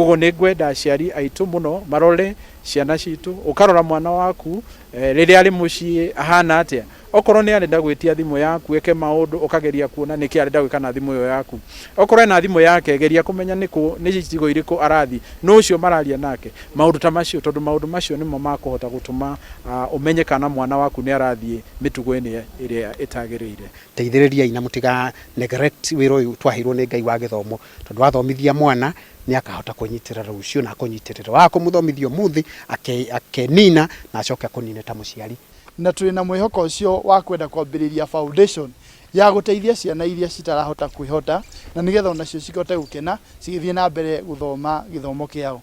Koguo nĩ ngwenda aciari aitũ mũno marore ciana citũ, ũkarora mwana waku rĩrĩa arĩ mũciĩ ahana atĩa. Okorwo nĩ arenda gwĩtia thimũ yaku eke maũndũ, ũkageria kuona nĩkĩ arenda gwĩka na thimũ ĩyo yaku. Okorwo ena thimũ yake, geria kũmenya nĩkũ, nĩ icigo irĩkũ arathiĩ, nũ ũcio mararia nake, maũndũ ta macio, tondũ maũndũ macio nĩmo makũhota gũtũma ũmenye kana mwana waku nĩ arathiĩ mĩtugo-inĩ ĩrĩa ĩtagĩrĩire. Teithĩrĩriai na mũtiga neglect wĩra ũyũ twaheirwo nĩ Ngai wa gĩthomo, tondũ wathomithia mwana nĩ akahota kwĩnyitĩrĩra rũciũ na akũnyitĩrĩre. Waga kũmũthomithia ũmũthĩ akenina na acoke akũnine ta mũciari. Na twĩ na mwĩhoko ũcio wa kwenda kwambĩrĩria foundation ya gũteithia ciana iria citarahota kwĩhota, na nĩgetha onacio cihote gũkena cigĩthiĩ na mbere gũthoma gĩthomo kĩao.